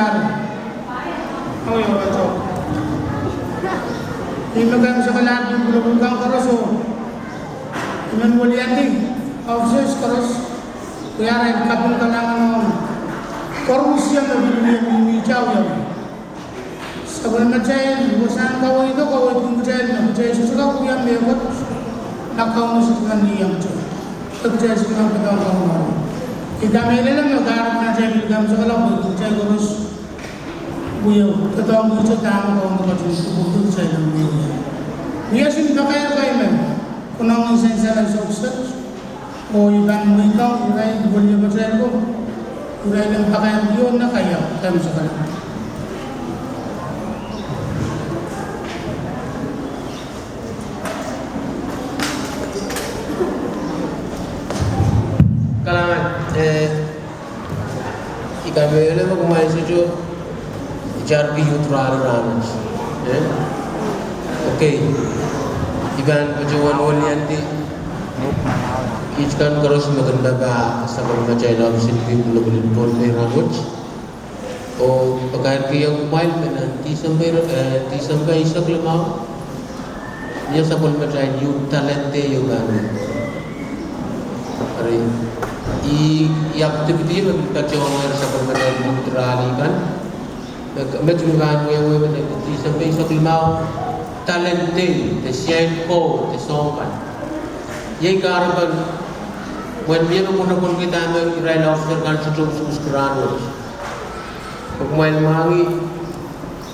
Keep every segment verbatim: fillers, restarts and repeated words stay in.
Awi, awi, awi. Ih me komw sokala pil pwulopwul kan koaros oh I men weliandi officers koaros, wiahla kaping kalahngan ong koarusie me pil mihmi tau ieu. Sapwellimatail wasahn kaweid o kaweidkin kitail me kitail sohte kak wia mehkot, na kaungoset kan iang te. Kitail sohte kak pahn kaungoset. I kamehlele me kahrehda kitail pil komw sokala pwehki kitail koaros wia, kitail ong kitail dahme Kauno ketin kupwurki kitail en wia. Mie sim pakair kei me konehng en sansal en sohpeseng, oh I pahn mweidohng irail weliepatail ko, irail en pakair ieu na kaia, komw sokala. Kalahngan, eh, I kamehlele me kumwail sohte itarki youth rally rahnwet. Eh? Okay. I pahn patohwan weliandi kiht kan koaros me kin papah sapwellimatail ohpis en pwulopwul en Pohnpei rahnwet. Oh pakairkihong kumwail me nan Tisempe, eh, Tisempe eisek limau, mie sapwellimatail youth talent day ieu pahn wia. Eri, ih, ih activity me patohwan sapwellimatail youth rally kan. Me, me kin pahn wia, wia me nan Tisempe eisek limau, talent day, de siain koul, de soahng kan. Iei kahrepen, mwein mie me konehng kihda me irail officer kan sohte usuhs rahnwet. Kumwail mwahngih,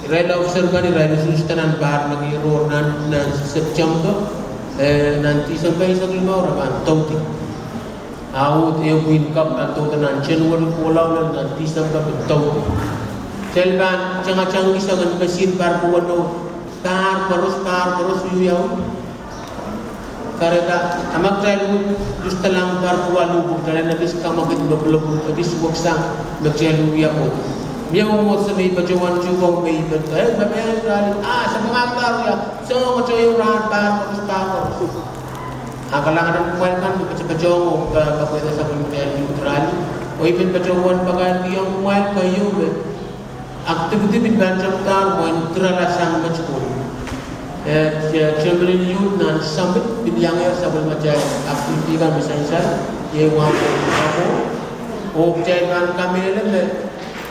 irail officer kan irail usuhs nan pahr mengirohr nan, nan September, eh, nan Tisempe eisek limau re pahn douti. Aud ehu pwihn kapw pahn douda nan January kohla lel nan Tisempe pil douti. Kitail pahn tangatang kihsang en pesin pahr pwuweno, pahr koaros, pahr koaros wiawi. Kahrehda, a ma kitail uhd luhsdalang pahr pwuwalo pwe kitail en ekis kamwakid me pwulopwul, ekis weksang me kitail wia ko. Mie mwomwohdiso me I patohwan tuhkong me I patohwan, eh, me pahn rally, ah, sapwung ahpw pahr wia, soangen tohto rahn pahr koaros, pahr koaros. A kalahngan en kumwail kan me patohwan, patohwan, oh, ka, kapwehda sapwellimatail youth rally. Oh I men patohwan pakairkihong kumwail keieu me activity pil pahn tepda mwein dirala sang met ko. Eh, eh, chairman en youth nan summit pil iang sapwellimatail activity kan me sansal, iei wahn ko. Oh kitail pahn kamehlele me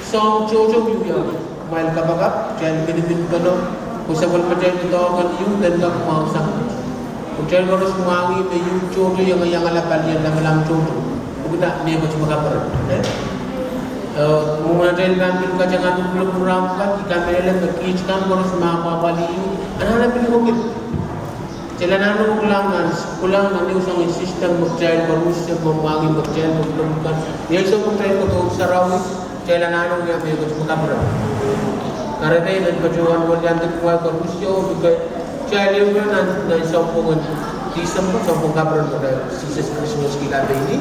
soahng tohto wiawi. Kumwail kapakap, kitail miniminiong, oh sapwellimatail doadoahk en youth en kak mwahu sang. Kitail koaros mwahngih me youth tohto iang, iangala palien lamalam tohto. Pwehki mie mehkot me kaperen, eh? Eh, mwomwen atail pahn pil katanga pwulopwul rahn pwukat, I kamehlele me kiht kan koaros me apwapwalih youth, anahne pil wekid. Kitail anahne kilang nan, kilang nan ehu soangen system me kitail koaros me mwahngih me kitail pwulopwul kan. Iei soangen kitail koaros sarawi. Kitail anahne wia mehkot me kaperen. Kahrehda I men patohwan weliandi kumwail koaros, oh, pwehki kitail ehu nan, nan sounpwong en Tisempe, sounpwong kaperen me Sises Krismas kihla pein ih.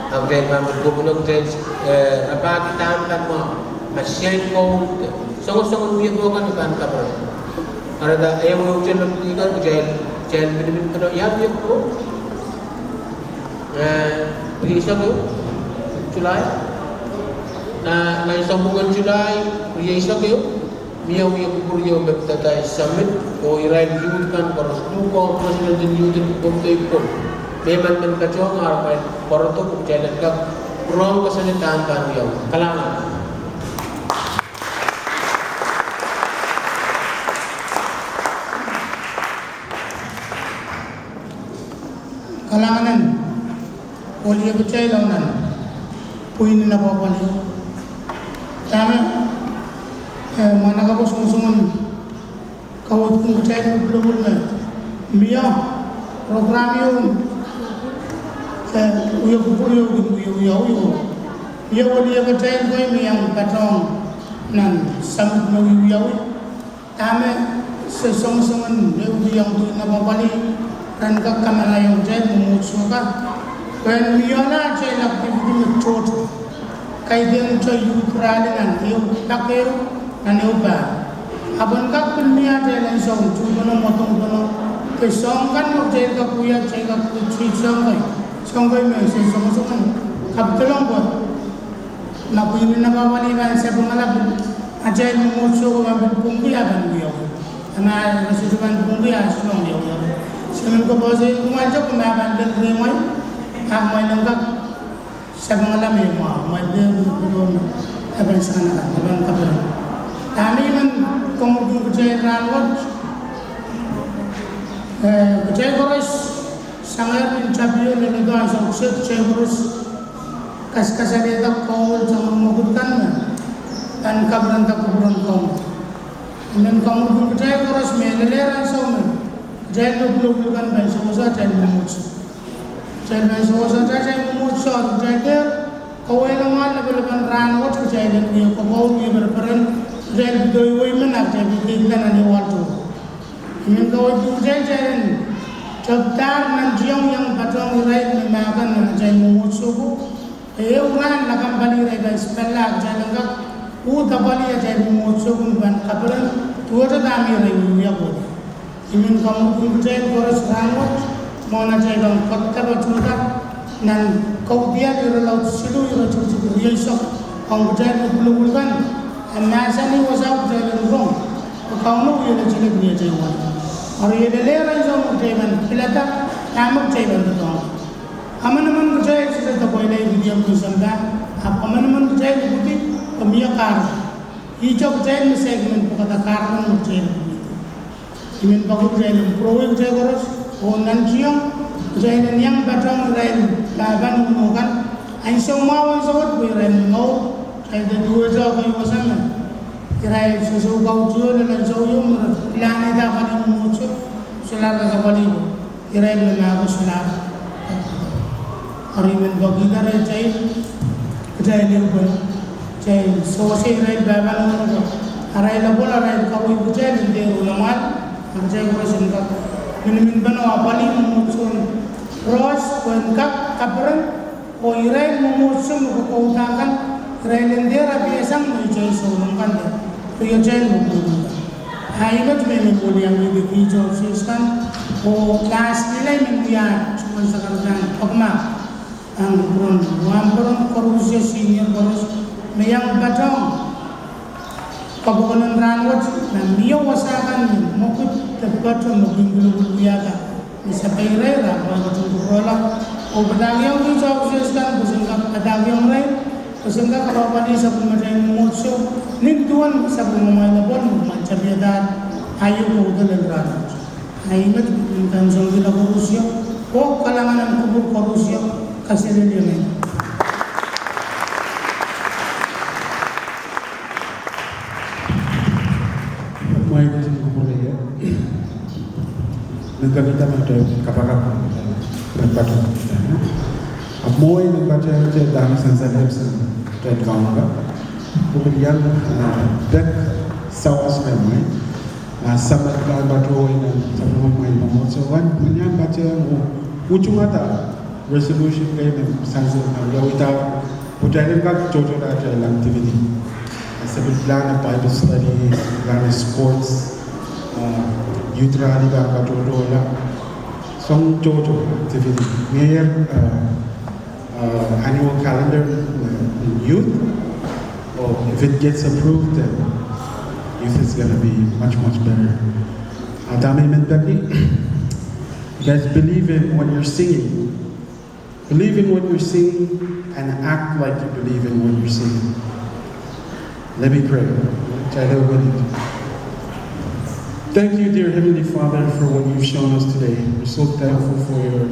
A kitail pahn pil kopwulo kitail, eh, rapahki dahme pahn mwahu, me siain koul, soangen, soangen wiepe kan pahn kaperen. Kahrehda, eh, ehu, ehu kitail, kitail, kitail miniminiong, ia wiepe ko. Eh, rieisek ehu July. Na, nan sounpwong en July, rieisek ehu, mie wia kupwur ieu me pidada summit, oh irail youth kan koaros, luhk oh president en youth en Pohnpei pwon. Me I men men patohwan ar pahn pwarodo pwe kitail en kak rong koasoandi dahme pahn wiawi. Kalahngan. Kalahngan en weliepatail nan pwihn en apwapwalih. Dahme, eh, mwahnakapwo songosong en kaweidkin kitail pwulopwul me mie program ieu, eh, wia kupwur ieu kin wiawi, wiawi. Mie weliepatail kei me iang patohwan nan summit me wiawi. Dahme se songosong en ehute iang pwihn en apwapwalih, ren kak kamaraiohng kitail mwomwohdiso kan. Pwe mie atail activity me tohto. Kaidehn atail youth rally nan ehu pak ehu, nan ehu pak. Ahpw en kak pil mie atail ansou, tuhpeno, mwadongpeno. Ke soahng kan me kitail kak wia, kitail kak wia, soahng kei. Soahng kei me se songosong en kapidolong pwe ma pwihn en apwapwalih pahn sapwungala pil Atail mwomwohdiso ko ma pil pwungki a pahn wiawi. A ma re sohte pahn pwungki a sohte pahn wiawi. Se men koapohse kumwail te ko ma pahn pil rehmwail, a kumwail en kak sapengala me mwahu, kumwail pil pwungki, e pahn sakanakan, e pahn kaperen. Dahme I men komwurki kitail rahnwet, eh, kitail koaros sang ni tapio leledo ansou kiset, kitail koaros kaskasalehda koul sang mwekid kan me pahn kaperenda kupwuren Kauno. I men komwurki kitail koaros me lelehr ansou me kitail me pwulopwul kan pahn sewese atail mwomwohdiso. Kitail pahn sewese atail mwomwohdiso, kitail dehr kauwehla mwahl lapalap en rahnwet, kitail en wie kokour, wie pereperen, kitail pil doiwei men, a kitail pil kihda nan ehu wahltuh. I men kaweidki kitail, kitail en tepdahr nan tiong iang patohng irail me mahkan nan atail mwomwohdiso ko. Ehu rahn lakapw pali irail pahn sipalla, kitail en kak uhd apwalih atail mwomwohdiso ko me pahn kaperen duwehte dahme irail wiewia kohdi. I men komwurki kitail koaros rahnwet, mwohn atail pahn kohda patohda nan Kaudiahl irelaud siluh, iretikitik rieisek, ong kitail me pwulopwul kan, e mahsanih wasao kitail en rong, pwe Kauno wie letelet ni atail wai. Eri e lelehr ansou me kitail pahn pilada dahme kitail pahn doadoahngki. Emenemen kitail sohte depweila ipwidi emen sampah, ahpw emenemen kitail ipwidi, e mie kahrepe. Ihte kitail me saik men pwukada kahrepen me kitail ipwidi. I men peki kitail en pwurowei kitail koaros, oh nan tiong, kitail en iang patohng irail pahpa nohno kan ansou mwahu, ansou wet, pwe irail momour, kitail de duwehte ekei wasa me irail sohsohu kaudiol nan ansou ieu me re pilahn ida apwalih mwomwohdiso, solahr kak apwalih irail me mahkohla. Eri I men peki irail, kitail, kitail ehupene, kitail sewese irail pahpa nohno ko, arail apwal, arail kaweid, kitail en dehr ohl mwahl, a kitail koaros en kak miniminpene oh apwalih mwomwohdiso en Koht pwe en kak kaperen, oh irail mwomwohdiso me kokoudahkan, irail en dehr apiasang me kitail souleng kan de, pwe kitail me pwulopwul kan. A I met me I men weliamwei kitail officials kan, oh lastly I men wia tuhwong sakaradahn pekimahk ong kupwuren wahnpoaron koarusie, senior koaros me iang patohng kapokon en rahnwet, ma mie wasa kan me mwekid de patohwen me kin pwulopwul wiahda me sapeirei, re pahn ketin kupwurala, oh padahkihong kitail officials kan pwe sen kak padahkihong irail pwe sen kak apwalih sapwellimatail mwomwohdiso, nin duwen sapwellimamwail apwal me pahn tapihadahr aio kohdo lel rahnwet. A I met en kansensuwedla koarusie, oh kalahngan en kupwur koarusie, kaselehlie menet. Mwein I men kupwurki ie, I men peki dahme atail kapakap, patohdo, ahpw mwein I men patohdo dahme sansal Epsom, atail kaun kan, pwehki iang, ah, pek sawas kan mwein, ah, samat kan patohdo nan sapwellimamwail mwomwohdiso kan, mwein iang patohdo, oh, utungada resolution kei me sansal kan, ia wiahda, pwe kitail en kak tohtohla atail activity. A se pil pilahn Bible study, pilahn sports, ah, youth rally pahn katohtohla. Soang tohto activity. Ngehi, ah, ah, annual calendar, ah, in youth. Oh, if it gets approved, then youth is gonna be much, much better. Ah, dahme I men peki, you guys believe in what you're singing. Believe in what you're singing and act like you believe in what you're singing. Let me pray. Kitail epwiki. Thank you, dear Heavenly Father, for what you've shown us today. We're so thankful for your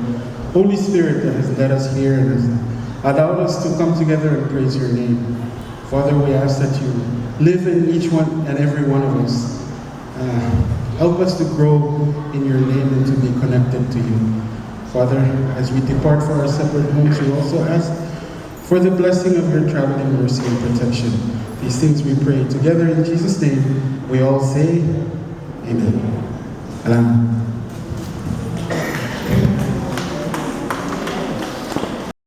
Holy Spirit that has led us here and has allowed us to come together and praise your name. Father, we ask that you live in each one and every one of us. Uh, help us to grow in your name and to be connected to you. Father, as we depart for our separate homes, we also ask for the blessing of your traveling mercy and protection. These things we pray together in Jesus' name. We all say, Amen. Alam.